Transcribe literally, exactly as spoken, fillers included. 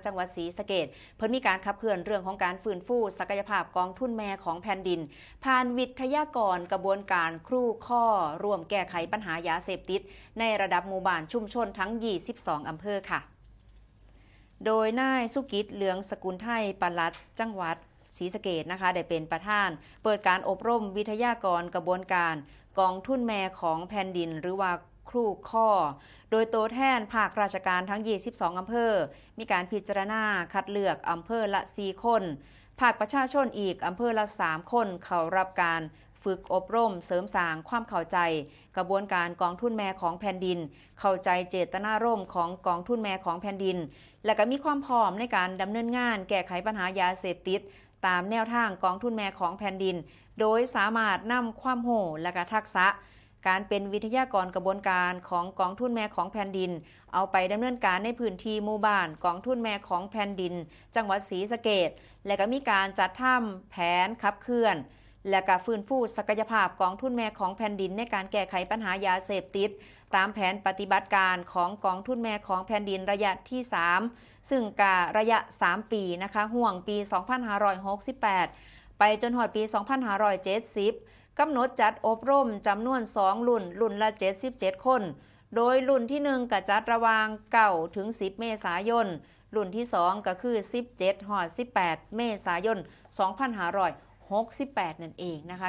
จังหวัดศรีสะเกษ เพิ่นมีการขับเคลื่อนเรื่องของการฟื้นฟูศักยภาพกองทุนแม่ของแผ่นดิน ผ่านวิทยากรกระบวนการครูข้อร่วมแก้ไขปัญหายาเสพติด ในระดับหมู่บ้านชุมชนทั้ง ยี่สิบสอง อำเภอค่ะ โดยนายสุกิจ เหลืองสกุลไทย ปลัดจังหวัดศรีสะเกษนะคะ ได้เป็นประธาน เปิดการอบรมวิทยากรกระบวนการกองทุนแม่ของแผ่นดิน หรือว่าครูข้อ โดยตัวแทนภาคราชการทั้ง ยี่สิบสอง อำเภอ มีการพิจารณาคัดเลือกอำเภอละ สี่ คน ภาคประชาชนอีกอำเภอละ สาม คน เข้ารับการฝึกอบรมเสริมสร้างความเข้าใจ กระบวนการกองทุนแม่ของแผ่นดิน เข้าใจเจตนารมณ์ของกองทุนแม่ของแผ่นดิน และก็มีความพร้อมในการดำเนินงานแก้ไขปัญหายาเสพติด ตามแนวทางกองทุนแม่ของแผ่นดิน โดยสามารถนำความรู้และก็ทักษะ การเป็นวิทยากรกระบวนการของกองทุนแม่ของแผ่นดิน เอาไปดำเนินการในพื้นที่หมู่บ้านกองทุนแม่ของแผ่นดิน จังหวัดศรีสะเกษ และก็มีการจัดทำแผนขับเคลื่อน และก็ฟื้นฟูศักยภาพกองทุนแม่ของแผ่นดินในการแก้ไขปัญหายาเสพติด ตามแผนปฏิบัติการของกองทุนแม่ของแผ่นดินระยะที่ สาม ซึ่งกะระยะ สาม ปีนะคะ ห่วงปี สองพันห้าร้อยหกสิบแปด ไปจนฮอดปี สองพันห้าร้อยเจ็ดสิบ กำหนดจัดอบรมจำนวน สอง รุ่น รุ่นละ เจ็ดสิบเจ็ด คน โดยรุ่นที่ หนึ่ง ก็จัดระหว่าง เก้า ถึง สิบ เมษายน รุ่นที่ สอง ก็คือ สิบเจ็ด ฮอด สิบแปด เมษายน สองพันห้าร้อยหกสิบแปด นั่นเองนะคะ